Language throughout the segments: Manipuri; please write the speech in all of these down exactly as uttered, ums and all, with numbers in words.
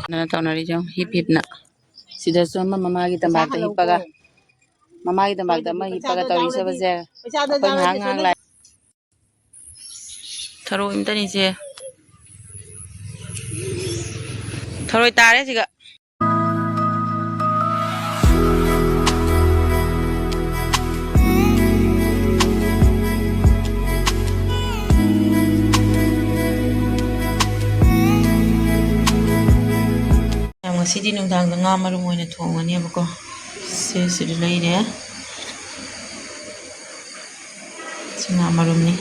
ꯀꯩꯅꯣ ꯇꯧꯅꯔꯤꯁꯦ ꯌꯦꯡꯉꯨ, ꯍꯤꯞ ꯍꯤꯞꯅ꯫ ꯁꯤꯗꯁꯨ ꯑꯃ ꯃꯃꯥꯒꯤ ꯇꯝꯄꯥꯛꯇ ꯍꯤꯞꯄꯒ, ꯃꯃꯥꯒꯤ ꯇꯝꯄꯥꯛꯇ ꯑꯃ ꯍꯤꯞꯄꯒ ꯇꯧꯔꯤꯁꯦ ꯁꯦ꯫ ꯑꯩꯈꯣꯏ ꯉꯥꯏꯍꯥꯛ ꯉꯥꯏꯍꯥꯛ ꯂꯥꯛꯑꯦ꯫ ꯊꯔꯣꯏ ꯑꯝꯇꯅꯤꯁꯦ꯫ ꯊꯔꯣꯏ ꯇꯥꯔꯦ ꯁꯤꯒ꯫ ꯌꯥꯝ, ꯉꯁꯤꯗꯤ ꯅꯨꯡꯗꯥꯡꯗ ꯉꯥ ꯃꯔꯨꯝ ꯑꯣꯏꯅ ꯊꯣꯡꯉꯅꯦꯕꯀꯣ꯫ ꯁꯤ ꯁꯤꯗ ꯂꯩꯔꯦ꯫ ꯁꯤ ꯉꯥ ꯃꯔꯨꯝꯅꯤ꯫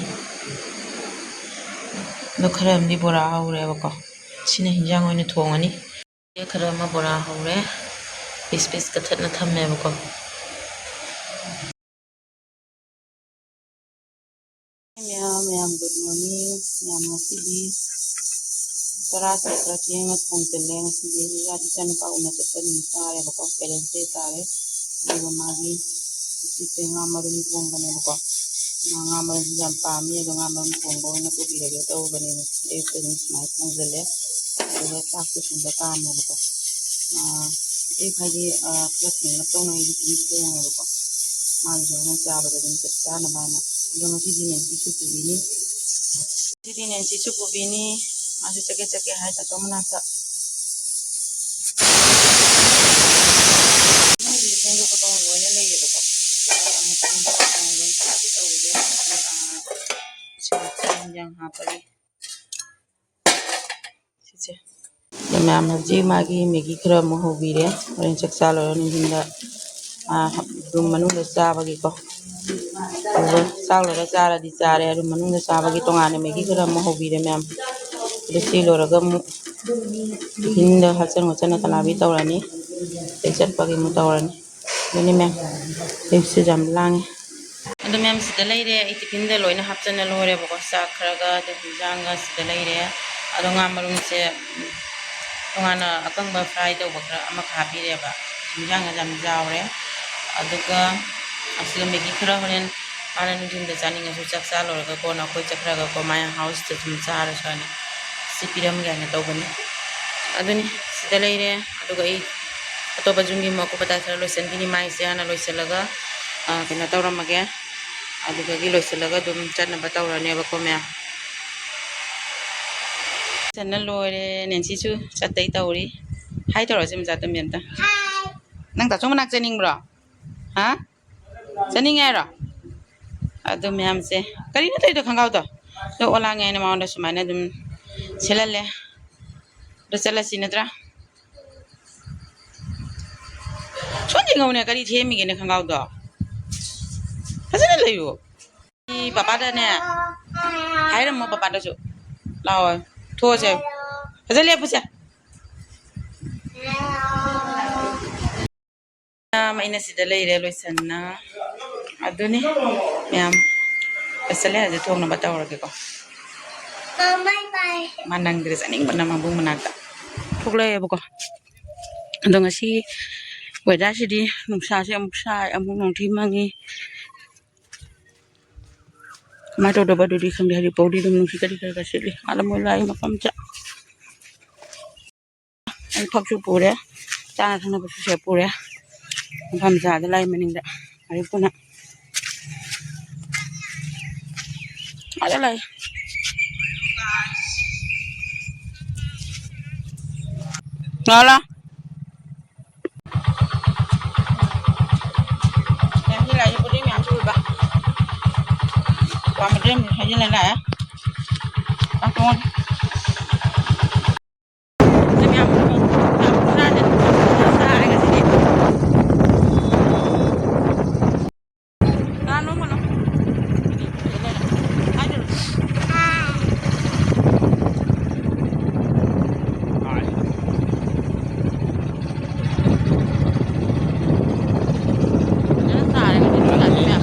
ꯑꯗꯣ ꯈꯔ ꯑꯃꯗꯤ ꯕꯣꯔꯥ ꯍꯧꯔꯦꯕꯀꯣ꯫ ꯁꯤꯅ ꯍꯤꯟꯖꯥꯡ ꯑꯣꯏꯅ ꯊꯣꯡꯉꯅꯤ꯫ ꯈꯔ ꯑꯃ ꯕꯣꯔꯥ ꯍꯧꯔꯦ꯫ ꯄꯤꯁ ꯄꯤꯁ ꯀꯛꯊꯠꯅ ꯊꯝꯃꯦꯕꯀꯣ꯫ ꯃꯌꯥꯝ, ꯃꯌꯥꯝ, good morning꯫ ꯃꯌꯥꯝ, ꯉꯁꯤꯗꯤ ꯆꯔꯥꯁꯦ ꯈꯔ ꯊꯦꯡꯅ ꯊꯣꯡꯖꯤꯜꯂꯦ꯫ ꯉꯁꯤꯗꯤ ꯏꯆꯥ, ꯏꯆꯥꯅꯨꯄꯥ ꯎꯅ ꯆꯠꯄ ꯅꯨꯃꯤꯠ ꯇꯥꯔꯦꯕꯀꯣ, Parents' Day ꯇꯥꯔꯦ꯫ ꯑꯗꯨꯒ ꯃꯥꯒꯤ ꯉꯁꯤꯁꯦ ꯉꯥ ꯃꯔꯨꯝ ꯊꯣꯡꯕꯅꯦꯕꯀꯣ꯫ ꯃꯥ ꯉꯥ ꯃꯔꯨꯝꯁꯦ ꯌꯥꯝ ꯄꯥꯝꯃꯤ, ꯑꯗꯣ ꯉꯥ ꯃꯔꯨꯝ ꯊꯣꯡꯕ ꯑꯣꯏꯅ ꯄꯨꯕꯤꯔꯒꯦ ꯇꯧꯕꯅꯦꯕ꯫ ꯑꯌꯨꯛꯇ ꯑꯗꯨꯝ ꯁꯨꯃꯥꯏꯅ ꯊꯣꯡꯖꯤꯜꯂꯦ꯫ ꯑꯗꯨꯒ ꯆꯥꯛꯁꯨ ꯁꯨꯝꯕ ꯀꯥꯝꯃꯦꯕꯀꯣ꯫ ꯑꯥ, ꯑꯌꯨꯛ ꯍꯥꯏꯗꯤ, ꯑꯥ, ꯈꯔ ꯊꯦꯡꯂꯞ ꯇꯧꯅ ꯑꯩꯗꯤ ꯑꯗꯨꯝ ꯊꯣꯡꯉꯦꯕꯀꯣ꯫ ꯃꯥꯒꯤꯁꯨ ꯍꯣꯔꯦꯟ ꯆꯥꯕꯗ ꯑꯗꯨꯝ ꯆꯞ ꯆꯥꯅꯕ ꯍꯥꯏꯅ꯫ ꯑꯗꯣ ꯉꯁꯤꯗꯤ ꯅꯦꯟꯁꯤꯁꯨ ꯄꯨꯕꯤꯅꯤ꯫ ꯉꯁꯤꯗꯤ ꯅꯦꯟꯁꯤꯁꯨ ꯄꯨꯕꯤꯅꯤ꯫ ꯃꯥꯁꯨ ꯆꯠꯀꯦ ꯆꯠꯀꯦ ꯍꯥꯏ ꯇꯥꯇꯣ ꯃꯅꯥꯛꯇ꯫ ꯏꯃꯨꯡꯒꯤ ꯐꯦꯡꯗꯣꯛ ꯈꯣꯠꯇꯣꯛ ꯂꯣꯏꯅ ꯂꯩꯌꯦꯕꯀꯣ꯫ ꯑꯃꯨꯛ ꯐꯦꯡꯗꯣꯛ ꯈꯣꯠꯇꯣꯛ ꯂꯣꯏ ꯇꯧꯔꯒꯦ꯫ ꯑꯥ, ꯁꯤꯡ ꯍꯤꯟꯖꯥꯡ ꯍꯥꯞꯄꯒꯤ꯫ ꯁꯤꯁꯦ꯫ ꯑꯗ ꯃꯌꯥꯝ ꯍꯧꯖꯤꯛ ꯃꯥꯒꯤ ꯃꯦꯒꯤ ꯈꯔ ꯑꯃꯨꯛ ꯍꯧꯕꯤꯔꯦ꯫ ꯍꯣꯔꯦꯟ ꯆꯥꯛ ꯆꯥ ꯂꯣꯏꯔ ꯅꯨꯡꯊꯤꯟꯗ, ꯑꯥ, room ꯃꯅꯨꯡꯗ ꯆꯥꯕꯒꯤꯀꯣ꯫ ꯑꯗꯨꯒ ꯆꯥꯛ ꯂꯣꯏꯔ ꯆꯥꯔꯗꯤ ꯆꯥꯔꯦ꯫ Room ꯃꯅꯨꯡꯗ ꯆꯥꯕꯒꯤ ꯇꯣꯉꯥꯟꯅ ꯃꯦꯒꯤ ꯈꯔ ꯑꯃꯨꯛ ꯍꯧꯕꯤꯔꯦ ꯃꯌꯥꯝ꯫ ꯑꯗꯨ ꯁꯤ ꯂꯣꯏꯔꯒ ꯑꯃꯨꯛ ꯇꯤꯐꯤꯟꯗ ꯍꯥꯞꯆꯟ ꯈꯣꯠꯆꯟꯅ ꯀꯂꯥꯕꯤ ꯇꯧꯔꯅꯤ꯫ ꯑꯗꯩ ꯆꯠꯄꯒꯤ ꯑꯃꯨꯛ ꯇꯧꯔꯅꯤ꯫ ꯑꯗꯨꯅꯤ ꯃꯌꯥꯝ꯫ ꯑꯌꯨꯛꯁꯤꯁꯨ ꯌꯥꯝ ꯂꯥꯡꯉꯤ꯫ ꯑꯗꯨ ꯃꯌꯥꯝ ꯁꯤꯗ ꯂꯩꯔꯦ꯫ ꯑꯩ ꯇꯤꯐꯤꯟꯗ ꯂꯣꯏꯅ ꯍꯥꯞꯆꯟꯅ ꯂꯣꯏꯔꯦꯕꯀꯣ꯫ ꯆꯥꯛ ꯈꯔꯒ ꯑꯗꯨ ꯍꯤꯟꯖꯥꯡꯒ ꯁꯤꯗ ꯂꯩꯔꯦ꯫ ꯑꯗꯣ ꯉꯥ ꯃꯔꯨꯝꯁꯦ, ꯎꯝ, ꯇꯣꯉꯥꯟꯅ ꯑꯀꯪꯕ fry ꯇꯧꯕ ꯈꯔ ꯑꯃꯈꯛ ꯍꯥꯞꯄꯤꯔꯦꯕ꯫ ꯍꯤꯟꯖꯥꯡꯒ ꯌꯥꯝ ꯌꯥꯎꯔꯦ꯫ ꯑꯗꯨꯒ ꯑꯁꯤꯒ ꯃꯦꯒꯤ ꯈꯔ ꯍꯣꯔꯦꯟ ꯃꯥꯅ ꯅꯨꯡꯊꯤꯟꯗ ꯆꯥꯅꯤꯡꯉꯁꯨ ꯆꯥꯛ ꯆꯥ ꯂꯣꯏꯔꯒ ꯀꯣꯟꯅ ꯑꯩꯈꯣꯏ ꯆꯠꯈ꯭ꯔꯒꯀꯣ ꯃꯥꯏ house ꯇ ꯁꯨꯝ ꯆꯥꯔꯁꯨ ꯍꯥꯏꯅ ꯁꯤ ꯄꯤꯔꯝꯒꯦ ꯍꯥꯏꯅ ꯇꯧꯕꯅꯤ꯫ ꯑꯗꯨꯅꯤ, ꯁꯤꯗ ꯂꯩꯔꯦ꯫ ꯑꯗꯨꯒ ꯑꯩ ꯑꯇꯣꯞꯄ ꯌꯨꯝꯒꯤ ꯃꯀꯨꯞ ꯃꯇꯥ ꯈꯔ ꯂꯣꯏꯁꯤꯟꯈꯤꯅꯤ꯫ ꯃꯥꯏꯁꯦ ꯍꯥꯟꯅ ꯂꯣꯏꯁꯤꯜꯂꯒ, ꯑ, ꯀꯩꯅꯣ ꯇꯧꯔꯝꯃꯒꯦ꯫ ꯑꯗꯨꯗꯒꯤ ꯂꯣꯏꯁꯤꯜꯂꯒ ꯑꯗꯨꯝ ꯆꯠꯅꯕ ꯇꯧꯔꯅꯦꯕꯀꯣ, ꯃꯌꯥꯝ꯫ ꯆꯟꯅ ꯂꯣꯏꯔꯦ꯫ ꯅꯦꯟꯁꯤꯁꯨ ꯆꯠꯇꯩ ꯇꯧꯔꯤ꯫ ꯍꯥꯏ ꯇꯧꯔꯁꯤ, ꯃꯆꯥ ꯇꯣꯝꯕꯤ ꯑꯝꯇ꯫ ꯅꯪ ꯇꯥꯆꯧ ꯃꯅꯥꯛ ꯆꯠꯅꯤꯡꯕ꯭ꯔꯣ? ꯍꯥ? ꯆꯠꯅꯤꯡꯉꯦ ꯍꯥꯏꯔꯣ? ꯑꯗꯨ ꯃꯌꯥꯝꯁꯦ, ꯀꯔꯤꯅꯣ ꯇꯧꯔꯤꯗꯣ ꯈꯣꯡꯒ꯭ꯔꯥꯎꯗꯣ? ꯑꯗꯣ ꯑꯣꯂꯥꯡꯉꯦ ꯍꯥꯏꯅ ꯃꯉꯣꯟꯗ ꯁꯨꯃꯥꯏꯅ ꯑꯗꯨꯝ ꯁꯦꯠꯍꯜꯂꯦ꯫ ꯑꯗꯣ ꯆꯠꯂꯁꯤ ꯅꯠꯇ꯭ꯔꯥ? ꯁꯣꯟ ꯌꯦꯡꯉꯧꯅꯦ, ꯀꯔꯤ ꯊꯦꯝꯃꯤꯒꯦꯅꯦ ꯈꯣꯡꯒ꯭ꯔꯥꯎꯗꯣ? ꯐꯖꯅ ꯂꯩꯌꯨ꯫ ꯁꯤ ꯄꯄꯥꯗꯅꯦ ꯍꯥꯏꯔꯝꯃꯣ, ꯄꯄꯥꯗꯁꯨ꯫ ꯂꯥꯛꯑꯣ, ꯊꯣꯛꯑꯁꯦ꯫ ꯐꯖ ꯂꯦꯞꯄꯨꯁꯦ꯫ ꯃꯌꯥꯝ, ꯑꯩꯅ ꯁꯤꯗ ꯂꯩꯔꯦ ꯂꯣꯏꯁꯟꯅ꯫ ꯑꯗꯨꯅꯤ ꯃꯌꯥꯝ, ꯂꯣꯏꯁꯜꯂꯦ꯫ ꯍꯧꯖꯤꯛ ꯊꯣꯡꯅꯕ ꯇꯧꯔꯒꯦꯀꯣ꯫ ꯃꯥ ꯅꯪꯗ꯭ꯔꯦ, ꯆꯠꯅꯤꯡꯕꯅ ꯃꯕꯨꯡ ꯃꯅꯥꯛꯇ꯫ ꯊꯣꯛꯂꯛꯑꯦꯕꯀꯣ꯫ ꯑꯗꯣ ꯉꯁꯤ ꯋꯦꯗꯔꯁꯤꯗꯤ ꯅꯨꯡꯁꯥꯁꯦ ꯑꯃꯨꯛ ꯁꯥꯏ, ꯑꯃꯨꯛ ꯅꯣꯡꯊꯤ ꯃꯪꯉꯤ꯫ ꯀꯃꯥꯏꯅ ꯇꯧꯗꯕ ꯑꯗꯨꯗꯤ ꯈꯪꯗꯦ꯫ ꯍꯧꯖꯤꯛ ꯐꯥꯎꯗꯤ ꯑꯗꯨꯝ ꯅꯨꯡꯁꯤꯠ ꯀꯔꯤ ꯈꯔ ꯈꯔ ꯁꯤꯠꯂꯤ꯫ ꯑꯥꯗ ꯃꯣꯏ ꯂꯥꯛꯏ ꯃꯐꯝ ꯆꯥ-, ꯑꯩ ꯐꯛꯁꯨ ꯄꯨꯔꯦ, ꯆꯥꯅ ꯊꯛꯅꯕꯁꯨ ꯁꯦ ꯄꯨꯔꯦ꯫ ꯃꯐꯝ ꯆꯥꯗ ꯂꯥꯛꯏ ꯃꯅꯤꯡꯗ꯫ ꯍꯧꯖꯤꯛ ꯄꯨꯟꯅ ꯑꯥꯗ ꯂꯥꯛꯏ꯫ ꯂꯥꯛꯑꯣ, ꯂꯥꯛꯑꯣ꯫ ꯌꯥꯝꯁꯤꯜꯂꯛꯑꯦ, ꯕꯣꯔꯗꯤꯡ ꯃꯌꯥꯝꯁꯨ ꯎꯕ꯫ ꯋꯥ ꯃꯇꯦꯛ ꯑꯃ ꯍꯩꯖꯤꯜꯂ ꯂꯥꯛꯑꯦ꯫ ꯆꯥꯛ ꯊꯣꯡꯉꯒꯦ꯫ ꯁꯤ ꯃꯌꯥꯝ ꯆꯥꯛ ꯆꯥꯔꯦ꯫ ꯆꯥꯔꯦ ꯉꯁꯤꯗꯤ꯫ ꯀꯅꯥꯅꯣ ꯑꯃꯅꯣ? ꯍꯥꯏꯗꯣꯏꯔꯣ? ꯐꯖꯅ ꯆꯥꯔꯦ ꯉꯁꯤꯗꯤ ꯆꯥꯛꯁꯦ ꯃꯌꯥꯝ꯫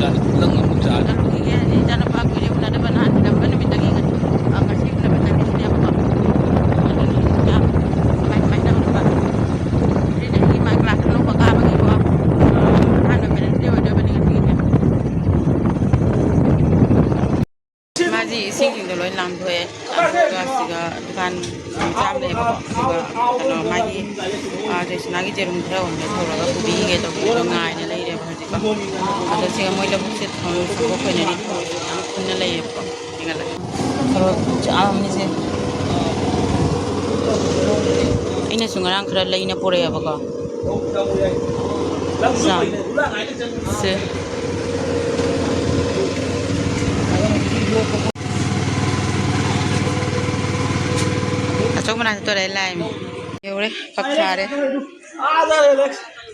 ꯆꯠꯂꯨꯈꯤꯒꯦ ꯍꯥꯏꯗꯤ ꯏꯆꯥꯅꯨꯄꯥ ꯀꯨꯏꯔꯦ ꯎꯅꯗꯕ, ꯅꯍꯥꯟ ꯎꯅꯕ ꯅꯨꯃꯤꯠꯇꯒꯤ ꯉꯁꯤ, ꯑ, ꯉꯁꯤ ꯎꯅꯕ ꯆꯠꯈꯤꯕꯅꯦꯕꯀꯣ꯫ ꯑꯗꯨꯅꯤ ꯃꯌꯥꯝ ꯀꯃꯥꯏ ꯀꯃꯥꯏꯅ ꯍꯧꯖꯤꯛ ꯏꯁꯤꯡꯁꯤꯡꯗꯣ ꯂꯣꯏ ꯂꯥꯡꯊꯣꯛꯑꯦ꯫ ꯑꯗꯨꯒ ꯁꯤꯒ ꯗꯨꯀꯥꯟ ꯃꯆꯥ ꯑꯃ ꯂꯩꯌꯦꯕꯀꯣ꯫ ꯑꯗꯨꯒ ꯀꯩꯅꯣ, ꯃꯥꯒꯤ, ꯑꯥ, ꯖꯣꯏꯁꯅꯥꯒꯤ ꯖꯦꯔꯨꯝ ꯈꯔ ꯑꯣꯝꯂꯦꯠ ꯍꯧꯔꯒ ꯄꯨꯕꯤꯒꯦ ꯇꯧꯕꯗꯣ ꯉꯥꯏꯅ ꯂꯩꯔꯦꯕ ꯍꯧꯖꯤꯛꯀꯣ꯫ ꯑꯗꯣ ꯁꯤꯒ ꯃꯣꯏ ꯂꯧꯕꯨꯛꯁꯦ ꯊꯔꯣꯏ ꯁꯪꯄꯣꯠ ꯈꯣꯏꯅꯔꯤ, ꯊꯔꯣꯏꯁꯨ ꯌꯥꯝ ꯈꯨꯟꯅ ꯂꯩꯌꯦꯕꯀꯣ꯫ ꯊꯔꯣꯏ ꯈꯨꯟ ꯆꯥꯝꯃꯤꯁꯦ꯫ ꯑꯩꯅꯁꯨ ꯉꯔꯥꯡ ꯈꯔ ꯂꯩꯅ ꯄꯨꯔꯛꯑꯦꯕꯀꯣ꯫ ꯁꯦ꯫ ꯑꯆꯧꯕ ꯃꯅꯥꯛꯇ ꯇꯧꯔꯦ ꯂꯥꯏ꯫ ꯌꯧꯔꯦ, ꯄꯛ ꯊꯥꯔꯦ꯫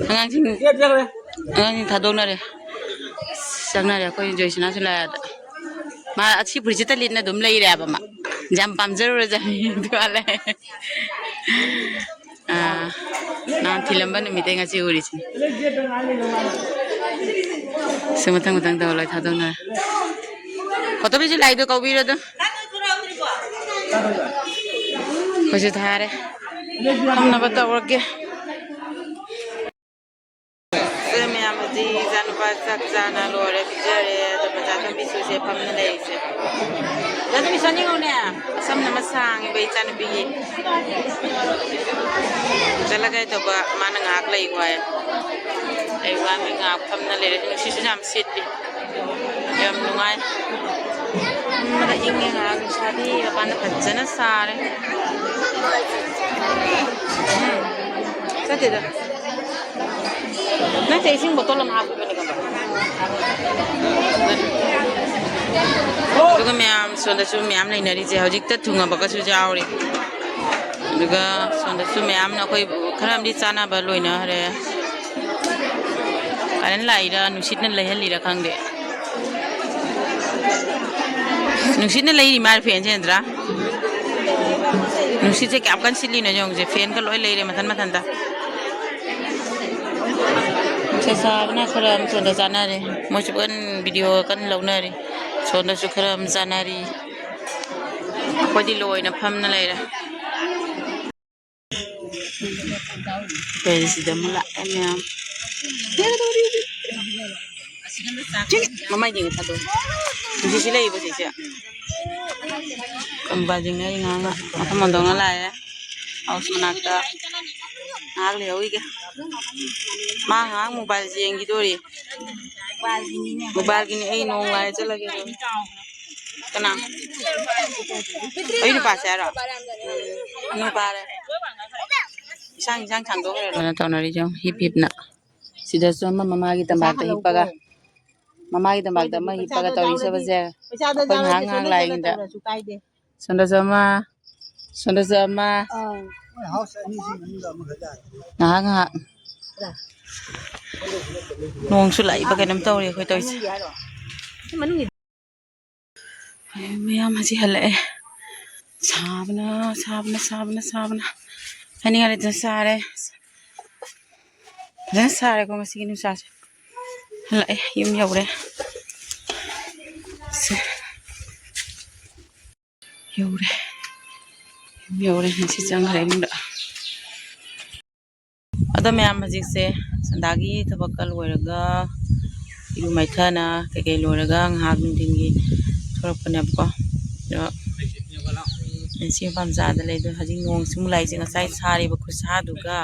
ꯑꯉꯥꯡꯁꯤꯡ, ꯑꯉꯥꯡꯁꯤꯡ ꯊꯥꯗꯣꯛꯅꯔꯦ꯫ ꯆꯪꯅꯔꯦ ꯑꯩꯈꯣꯏ ꯖꯣꯏꯁꯅꯥꯁꯨ ꯂꯥꯛꯑꯦ꯫ ꯃꯥ ꯑꯁꯤ ꯐꯨꯔꯤꯠꯁꯤꯇ ꯂꯤꯠꯅ ꯑꯗꯨꯝ ꯂꯩꯔꯦꯕ ꯃꯥ꯫ ꯌꯥꯝ ꯄꯥꯝꯖꯔꯨꯔꯖꯥꯠꯅꯤ ꯑꯗꯨ ꯃꯥ ꯂꯩ꯫ ꯑꯥ, ꯅꯍꯥꯟ ꯊꯤꯜꯂꯝꯕ ꯅꯨꯃꯤꯠꯇꯩ ꯉꯁꯤ ꯎꯔꯤꯁꯤꯅꯤ꯫ ꯁꯤ ꯃꯊꯪ ꯃꯊꯪ ꯇꯧꯔ ꯂꯣꯏ ꯊꯥꯗꯣꯛꯅꯔꯦ꯫ ꯐꯣꯇꯣꯕꯤꯁꯨ ꯂꯥꯛꯏꯗꯣ ꯀꯧꯕꯤꯔꯣ ꯑꯗꯨ꯫ ꯑꯩꯈꯣꯏꯁꯨ ꯊꯥꯔꯦ꯫ ꯐꯝꯅꯕ ꯇꯧꯔꯒꯦ꯫ ꯁꯦ ꯃꯌꯥꯝ, ꯍꯧꯖꯤꯛ ꯏꯆꯥꯅꯨꯄꯥ ꯆꯥꯛ ꯆꯥꯅ ꯂꯣꯏꯔꯦ, ꯄꯤꯖꯔꯦ꯫ ꯑꯗꯣ ꯃꯆꯥꯅꯨꯄꯤꯁꯨ ꯁꯦ ꯐꯝꯅ ꯂꯩꯔꯤꯁꯦ꯫ ꯃꯆꯥꯅꯨꯄꯤ ꯁꯣꯟ ꯌꯦꯡꯉꯨꯅꯦ, ꯑꯁꯝꯅ ꯑꯃ ꯁꯥꯡꯉꯤꯕ ꯏꯆꯥꯅꯨꯄꯤꯒꯤ꯫ ꯆꯠꯂꯒꯦ ꯇꯧꯕ, ꯃꯥꯅ ꯉꯥꯏꯍꯥꯛ ꯂꯩꯌꯨ ꯍꯥꯏ꯫ ꯂꯩꯌꯨ ꯍꯥꯏ, ꯉꯥꯏꯍꯥꯛ ꯐꯝꯅ ꯂꯩꯔꯦ꯫ ꯅꯨꯡꯁꯤꯠꯁꯨ ꯌꯥꯝ ꯁꯤꯠꯂꯤ꯫ ꯌꯥꯝ ꯅꯨꯡꯉꯥꯏ꯫ ꯐꯝꯕꯗ ꯏꯪꯉꯦ ꯉꯥꯏꯍꯥꯛ, ꯅꯨꯡꯁꯥꯗꯤ ꯃꯄꯥꯟꯗ ꯐꯖꯅ ꯁꯥꯔꯦ꯫ ꯎꯝ꯫ ꯆꯠꯇꯦꯗ꯫ ꯅꯠꯇꯦ, ꯏꯁꯤꯡ ꯕꯣꯇꯜ ꯑꯃ ꯍꯥꯞꯄꯤꯕꯅꯦ ꯀꯩꯅꯣ꯫ ꯑꯗꯨꯒ ꯃꯌꯥꯝ ꯁꯣꯝꯗꯁꯨ ꯃꯌꯥꯝ ꯂꯩꯅꯔꯤꯁꯦ, ꯍꯧꯖꯤꯛꯇ ꯊꯨꯡꯉꯕꯒꯁꯨ ꯌꯥꯎꯔꯤ꯫ ꯑꯗꯨꯒ ꯁꯣꯝꯗꯁꯨ ꯃꯌꯥꯝꯅ ꯑꯩꯈꯣꯏ ꯈꯔ ꯑꯃꯗꯤ ꯆꯥꯅꯕ ꯂꯣꯏꯅꯈ꯭ꯔꯦ꯫ ꯀꯔꯦꯟ ꯂꯥꯛꯏꯔ ꯅꯨꯡꯁꯤꯠꯅ ꯂꯩꯍꯜꯂꯤꯔ ꯈꯪꯗꯦ꯫ ꯅꯨꯡꯁꯤꯠꯅ ꯂꯩꯔꯤ ꯃꯥꯜꯂꯦ ꯐꯦꯟꯁꯦ, ꯅꯠꯇ꯭ꯔꯥ? ꯅꯨꯡꯁꯤꯠꯁꯦ ꯀꯌꯥꯝ ꯀꯟꯅ ꯁꯤꯠꯂꯤꯅꯣ ꯌꯦꯡꯉꯨꯁꯦ, ꯐꯦꯟꯒ ꯂꯣꯏ ꯂꯩꯔꯦ ꯃꯊꯟ ꯃꯊꯟꯇ꯫ ꯅꯨꯡꯁꯥ ꯁꯥꯕꯅ ꯈꯔ ꯑꯃ ꯁꯣꯝꯗ ꯆꯥꯅꯔꯦ, ꯃꯣꯏꯁꯨ ꯀꯟꯅ ꯚꯤꯗꯤꯑꯣ ꯀꯟꯅ ꯂꯧꯅꯔꯤ꯫ ꯁꯣꯝꯗꯁꯨ ꯈꯔ ꯑꯃ ꯆꯥꯅꯔꯤ꯫ ꯑꯩꯈꯣꯏꯗꯤ ꯂꯣꯏꯅ ꯐꯝꯅ ꯂꯩꯔꯦ꯫ ꯀꯩꯁꯤꯗ ꯑꯃ ꯂꯥꯛꯑꯦ ꯃꯌꯥꯝ꯫ ꯃꯃꯥꯏꯗꯤ ꯊꯥꯗꯣꯛ꯫ ꯍꯧꯖꯤꯛꯁꯤ ꯂꯩꯕ ꯍꯧꯖꯤꯛꯁꯦ ꯀꯝꯕꯥꯖꯤꯡꯅ ꯑꯩ ꯉꯥꯡꯉ ꯃꯐꯝ ꯑꯃꯗꯧꯅ ꯂꯥꯛꯑꯦ꯫ ꯍꯥꯎꯁ ꯃꯅꯥꯛꯇ ꯉꯥꯏꯍꯥꯛ ꯂꯩꯍꯧꯈꯤꯒꯦ꯫ ꯃꯥ ꯉꯥꯏꯍꯥꯛ ꯃꯣꯕꯥꯏꯜ ꯌꯦꯡꯈꯤꯗꯣꯔꯤ꯫ ꯃꯣꯕꯥꯏꯜꯒꯤꯅꯤ꯫ ꯑꯩ ꯅꯣꯡ ꯂꯥꯏ ꯆꯠꯂꯒꯦ꯫ ꯀꯅꯥ? ꯑꯩ ꯅꯨꯄꯥꯁꯦ ꯍꯥꯏꯔꯣ? ꯅꯨꯄꯥꯔꯦ꯫ ꯏꯟꯁꯥꯡ ꯏꯟꯁꯥꯡ ꯊꯥꯡꯗꯣꯛꯈ꯭ꯔꯦ꯫ ꯀꯩꯅꯣ ꯇꯧꯅꯔꯤꯁꯦ ꯌꯦꯡꯉꯣ, ꯍꯤꯞ ꯍꯤꯞꯅ꯫ ꯁꯤꯗꯁꯨ ꯑꯃ ꯃꯃꯥꯒꯤ ꯇꯝꯄꯥꯛꯇ ꯍꯤꯞꯄꯒ, ꯃꯃꯥꯒꯤ ꯇꯝꯄꯥꯛꯇ ꯑꯃ ꯍꯤꯞꯄꯒ ꯇꯧꯔꯤꯁꯦ ꯕꯖꯦ꯫ ꯑꯩꯈꯣꯏ ꯉꯥꯏꯍꯥꯛ ꯉꯥꯏꯍꯥꯛ ꯂꯥꯛꯏꯉꯩꯗ꯫ ꯁꯣꯝꯗꯁꯨ ꯑꯃ, ꯁꯣꯝꯗꯁꯨ ꯑꯃ꯫ ꯉꯥꯏꯍꯥꯛ ꯉꯥꯏꯍꯥꯛ꯫ ꯅꯣꯡꯁꯨ ꯂꯥꯛꯏꯕ ꯀꯩꯅꯣꯝ ꯇꯧꯔꯤ ꯑꯩꯈꯣꯏ ꯇꯧꯔꯤꯁꯦ꯫ ꯃꯌꯥꯝ ꯍꯧꯖꯤꯛ ꯍꯜꯂꯛꯑꯦ꯫ ꯁꯥꯕꯅ, ꯁꯥꯕꯅ, ꯁꯥꯕꯅ, ꯁꯥꯕꯅ꯫ ꯍꯥꯏꯅꯤꯡꯉꯥꯏ ꯂꯩꯇꯅ ꯁꯥꯔꯦ꯫ ꯐꯖꯅ ꯁꯥꯔꯦꯀꯣ ꯉꯁꯤꯒꯤ ꯅꯨꯡꯁꯥꯁꯦ꯫ ꯍꯜꯂꯛꯑꯦ, ꯌꯨꯝ ꯌꯧꯔꯦ꯫ ꯁꯦ꯫ ꯌꯧꯔꯦ꯫ ꯌꯨꯝ ꯌꯧꯔꯦ꯫ ꯉꯁꯤ ꯆꯪꯈ꯭ꯔꯦ ꯏꯃꯨꯡꯗ꯫ ꯑꯗꯣ ꯃꯌꯥꯝ ꯍꯧꯖꯤꯛꯁꯦ ꯁꯟꯗꯥꯒꯤ ꯊꯕꯛꯀ ꯂꯣꯏꯔꯒ ꯏꯔꯨ ꯃꯥꯏꯊꯅ ꯀꯩꯀꯩ ꯂꯣꯏꯔꯒ ꯉꯥꯏꯍꯥꯛ ꯅꯨꯡꯊꯤꯟꯒꯤ ꯊꯣꯛꯂꯛꯄꯅꯦꯕꯀꯣ꯫ ꯑꯗꯣ ꯁꯤ ꯃꯄꯥꯝꯆꯥꯗ ꯂꯩ꯫ ꯑꯗꯣ ꯍꯧꯖꯤꯛ ꯅꯣꯡꯁꯤꯃꯨꯛ ꯂꯥꯛꯏꯁꯦ ꯉꯁꯥꯏ ꯁꯥꯔꯤꯕ ꯈꯨꯠꯁꯥꯗꯨꯒ꯫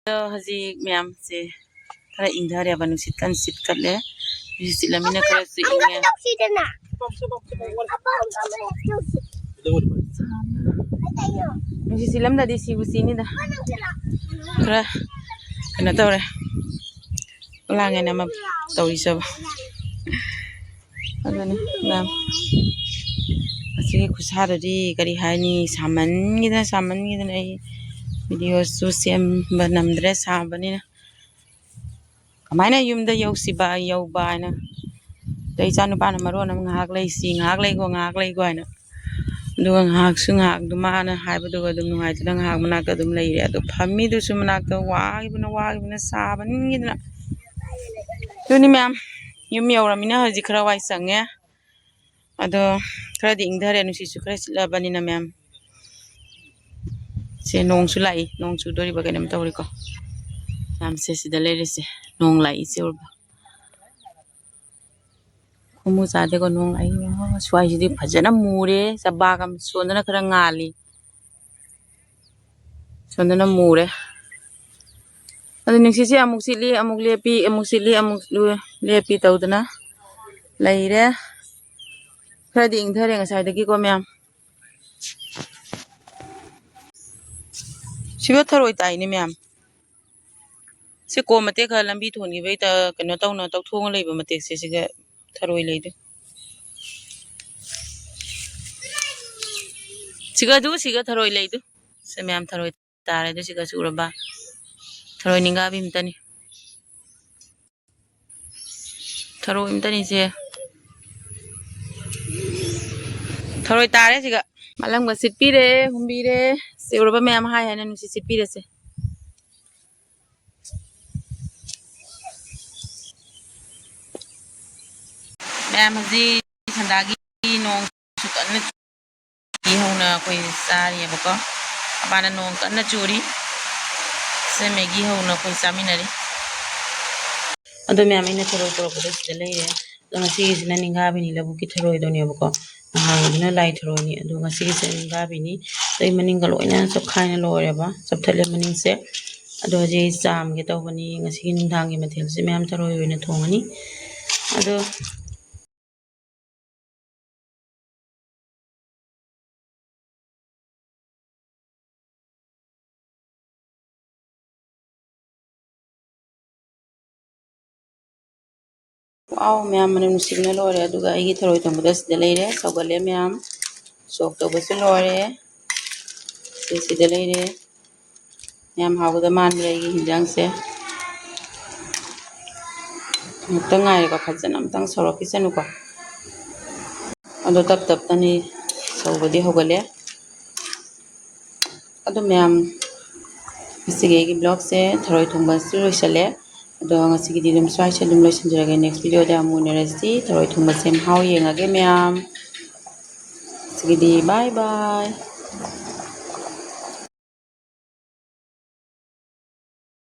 ꯑꯗꯣ ꯍꯧꯖꯤꯛ ꯃꯌꯥꯝꯁꯦ ꯈꯔ ꯏꯪꯊꯔꯦꯕ, ꯅꯨꯡꯁꯤꯠ ꯀꯟꯅ ꯁꯤꯠꯀꯠꯂꯦ꯫ ꯅꯨꯡꯁꯤꯠ ꯁꯤꯠꯂꯃꯤꯅ ꯈꯔꯁꯨ ꯏꯪꯉꯦ꯫ ꯅꯨꯡꯁꯤꯠ ꯁꯤꯠꯂꯝꯗꯗꯤ ꯁꯤꯕꯨ ꯁꯤꯅꯤꯗ꯫ ꯈꯔ ꯀꯩꯅꯣ ꯇꯧꯔꯦ꯫ ꯂꯥꯡꯉꯦꯅ ꯑꯃ ꯇꯧꯔꯤꯁꯦꯕ꯫ ꯑꯗꯨꯅꯤ ꯃꯌꯥꯝ꯫ ꯑꯁꯤꯒꯤ ꯈꯨꯠꯁꯥꯗꯨꯗꯤ ꯀꯔꯤ ꯍꯥꯏꯅꯤ? ꯁꯥꯃꯟꯈꯤꯗꯅ, ꯁꯥꯃꯟꯈꯤꯗꯅ ꯑꯩ ꯚꯤꯗꯤꯑꯣꯁꯨ ꯁꯦꯝꯕ ꯅꯝꯗ꯭ꯔꯦ ꯁꯥꯕꯅꯤꯅ꯫ ꯀꯃꯥꯏꯅ ꯌꯨꯝꯗ ꯌꯧꯁꯤꯕ, ꯌꯧꯕ ꯍꯥꯏꯅ꯫ ꯑꯗꯩ ꯏꯆꯥ ꯅꯨꯄꯥꯅ ꯃꯔꯣꯟ ꯑꯃ, "ꯉꯥꯏꯍꯥꯛ ꯂꯩꯁꯤ, ꯉꯥꯏꯍꯥꯛ ꯂꯩꯈꯣ, ꯉꯥꯏꯍꯥꯛ ꯂꯩꯈꯣ" ꯍꯥꯏꯅ꯫ ꯑꯗꯨꯒ ꯉꯥꯏꯍꯥꯛꯁꯨ ꯉꯥꯏꯍꯥꯛ, ꯑꯗꯨ ꯃꯥꯅ ꯍꯥꯏꯕꯗꯨꯒ ꯑꯗꯨꯝ ꯅꯨꯡꯉꯥꯏꯇꯅ ꯉꯥꯏꯍꯥꯛ ꯃꯅꯥꯛꯇ ꯑꯗꯨꯝ ꯂꯩꯔꯦ꯫ ꯑꯗꯣ ꯐꯝꯃꯤꯗꯨꯁꯨ ꯃꯅꯥꯛꯇ ꯋꯥꯈꯤꯕꯅ, ꯋꯥꯈꯤꯕꯅ ꯁꯥꯕꯅꯤꯡꯈꯤꯗꯅ꯫ ꯑꯗꯨꯅꯤ ꯃꯌꯥꯝ, ꯌꯨꯝ ꯌꯧꯔꯃꯤꯅ ꯍꯧꯖꯤꯛ ꯈꯔ ꯋꯥꯏ ꯁꯪꯉꯦ꯫ ꯑꯗꯣ ꯈꯔꯗꯤ ꯏꯪꯊꯔꯦ, ꯅꯨꯡꯁꯤꯠꯁꯨ ꯈꯔ ꯁꯤꯠꯂꯕꯅꯤꯅ ꯃꯌꯥꯝ꯫ ꯁꯦ ꯅꯣꯡꯁꯨ ꯂꯥꯛꯏ, ꯅꯣꯡ ꯆꯨꯗꯣꯔꯤꯕ ꯀꯩꯅꯣꯝ ꯇꯧꯔꯤꯀꯣ꯫ ꯃꯌꯥꯝꯁꯦ ꯁꯤꯗ ꯂꯩꯔꯤꯁꯦ ꯅꯣꯡ ꯂꯥꯛꯏꯁꯦ ꯎꯔꯕ? ꯈꯨꯃꯨ ꯆꯥꯗꯦꯀꯣ ꯅꯣꯡ꯫ ꯑꯩ ꯁ꯭ꯋꯥꯏꯁꯤꯗꯤ ꯐꯖꯅ ꯃꯨꯔꯦ, ꯆꯕꯥꯛ ꯑꯃ ꯁꯣꯟꯗꯅ ꯈꯔ ꯉꯥꯜꯂꯤ꯫ ꯁꯣꯝꯗꯅ ꯃꯨꯔꯦ꯫ ꯑꯗꯨ ꯅꯨꯡꯁꯤꯠꯁꯦ ꯑꯃꯨꯛ ꯁꯤꯠꯂꯤ, ꯑꯃꯨꯛ ꯂꯦꯞꯄꯤ, ꯑꯃꯨꯛ ꯁꯤꯠꯂꯤ, ꯑꯃꯨꯛ ꯂꯦꯞꯄꯤ ꯇꯧꯗꯅ ꯂꯩꯔꯦ꯫ ꯈꯔꯗꯤ ꯏꯪꯊꯔꯦ ꯉꯁꯥꯏꯗꯒꯤꯀꯣ ꯃꯌꯥꯝ꯫ ꯁꯤꯕꯨ ꯊꯔꯣꯏ ꯇꯥꯏꯅꯦ ꯃꯌꯥꯝ꯫ ꯁꯤ ꯀꯣꯝ ꯃꯇꯦꯛ ꯈꯔ ꯂꯝꯕꯤ ꯊꯣꯟꯈꯤꯕꯩ ꯇ-, ꯀꯩꯅꯣ ꯇꯧꯅ ꯇꯧꯊꯣꯛꯑ ꯂꯩꯕ ꯃꯇꯦꯛꯁꯦ, ꯁꯤꯒ ꯊꯔꯣꯏ ꯂꯩꯗꯨ꯫ ꯁꯤꯒ ꯑꯗꯨ, ꯁꯤꯒ ꯊꯔꯣꯏ ꯂꯩꯗꯨ꯫ ꯁꯦ ꯃꯌꯥꯝ ꯊꯔꯣꯏ ꯇꯥꯔꯦ ꯑꯗꯨ, ꯁꯤꯒ ꯆꯨꯔꯕ꯫ ꯊꯔꯣꯏ ꯅꯤꯡꯒꯥꯕꯤ ꯑꯝꯇꯅꯤ꯫ ꯊꯔꯣꯏ ꯑꯝꯇꯅꯤ ꯁꯦ꯫ ꯊꯔꯣꯏ ꯇꯥꯔꯦ ꯁꯤꯒ꯫ ꯃꯥꯂꯪꯕ ꯁꯤꯠꯄꯤꯔꯦ, ꯍꯨꯝꯕꯤꯔꯦ꯫ ꯆꯨꯔꯕ ꯃꯌꯥꯝ ꯍꯥꯏ ꯍꯥꯏꯅ ꯅꯨꯡꯁꯤꯠ ꯁꯤꯠꯄꯤꯔꯁꯦ꯫ ꯃꯌꯥꯝ ꯍꯧꯖꯤꯛ ꯁꯟꯗꯥꯒꯤ ꯅꯣꯡꯁꯨ ꯀꯟꯅ ꯆꯨꯏ ꯍꯧꯅ ꯑꯩꯈꯣꯏ ꯆꯥꯔꯤꯑꯕꯀꯣ꯫ ꯃꯄꯥꯟꯗ ꯅꯣꯡ ꯀꯟꯅ ꯆꯨꯔꯤ꯫ ꯁꯦ ꯃꯦꯒꯤ ꯍꯧꯅ ꯑꯩꯈꯣꯏ ꯆꯥꯃꯤꯟꯅꯔꯤ꯫ ꯑꯗꯣ ꯃꯌꯥꯝ ꯑꯩꯅ ꯊꯔꯣꯏ ꯄꯨꯔꯛꯄꯗꯣ ꯁꯤꯗ ꯂꯩꯔꯦ꯫ ꯑꯗꯣ ꯉꯁꯤꯒꯤꯁꯤꯅ ꯅꯤꯡꯒꯥꯕꯤꯅꯤ ꯂꯧꯕꯨꯛꯀꯤ ꯊꯔꯣꯏꯗꯨꯅꯦꯕꯀꯣ꯫ ꯅꯍꯥꯟꯒꯤꯗꯨꯅ ꯂꯥꯏ ꯊꯔꯣꯏꯅꯤ꯫ ꯑꯗꯣ ꯉꯁꯤꯒꯤꯁꯦ ꯅꯤꯡꯒꯥꯕꯤꯅꯤ꯫ ꯑꯗꯩ ꯃꯅꯤꯡꯒ ꯂꯣꯏꯅ ꯆꯞꯈꯥꯏꯅ ꯂꯣꯏꯔꯦꯕ꯫ ꯆꯞꯊꯠꯂꯦ ꯃꯅꯤꯡꯁꯦ꯫ ꯑꯗꯣ ꯍꯧꯖꯤꯛ ꯑꯩ ꯆꯥꯝꯒꯦ ꯇꯧꯕꯅꯤ꯫ ꯉꯁꯤꯒꯤ ꯅꯨꯡꯗꯥꯡꯒꯤ ꯃꯊꯦꯜꯁꯦ ꯃꯌꯥꯝ ꯊꯔꯣꯏ ꯑꯣꯏꯅ ꯊꯣꯡꯉꯅꯤ꯫ ꯑꯗꯣ ꯋꯥꯎ, ꯃꯌꯥꯝ ꯃꯅꯝ ꯅꯨꯡꯁꯤꯕꯅ ꯂꯣꯏꯔꯦ꯫ ꯑꯗꯨꯒ ꯑꯩꯒꯤ ꯊꯔꯣꯏ ꯊꯣꯡꯕꯗ ꯁꯤꯗ ꯂꯩꯔꯦ꯫ ꯁꯧꯒꯠꯂꯦ ꯃꯌꯥꯝ꯫ ꯁꯣꯛ ꯇꯧꯕꯁꯨ ꯂꯣꯏꯔꯦ꯫ ꯁꯤ ꯁꯤꯗ ꯂꯩꯔꯦ꯫ ꯌꯥꯝ ꯍꯥꯎꯒꯗ ꯃꯥꯟꯕ꯭ꯔꯥ ꯑꯩꯒꯤ ꯍꯤꯟꯖꯥꯡꯁꯦ? ꯑꯃꯨꯛꯇꯪ ꯉꯥꯏꯔꯦꯀꯣ, ꯐꯖꯅ ꯑꯃꯨꯛꯇꯪ ꯁꯧꯔꯛꯈꯤꯁꯅꯨꯀꯣ꯫ ꯑꯗꯣ ꯇꯞ ꯇꯞꯅꯅꯤ ꯁꯧꯕꯗꯤ ꯍꯧꯒꯠꯂꯦ꯫ ꯑꯗꯣ ꯃꯌꯥꯝ, ꯉꯁꯤꯒꯤ ꯑꯩꯒꯤ vlogꯁꯦ ꯊꯔꯣꯏ ꯊꯣꯡꯕꯁꯨ ꯂꯣꯏꯁꯤꯜꯂꯦ꯫ ꯑꯗꯣ ꯉꯁꯤꯒꯤꯗꯤ ꯑꯗꯨꯝ ꯁ꯭ꯋꯥꯏꯁꯦ ꯑꯗꯨꯝ ꯂꯣꯏꯁꯤꯟꯖꯔꯒꯦ꯫ Next videoꯗ ꯑꯃꯨꯛ ꯎꯅꯔꯁꯤ꯫ ꯊꯔꯣꯏ ꯊꯣꯡꯕ ꯁꯦꯝ ꯍꯥꯎ ꯌꯦꯡꯉꯒꯦ ꯃꯌꯥꯝ꯫ ꯉꯁꯤꯒꯤꯗꯤ bye bye꯫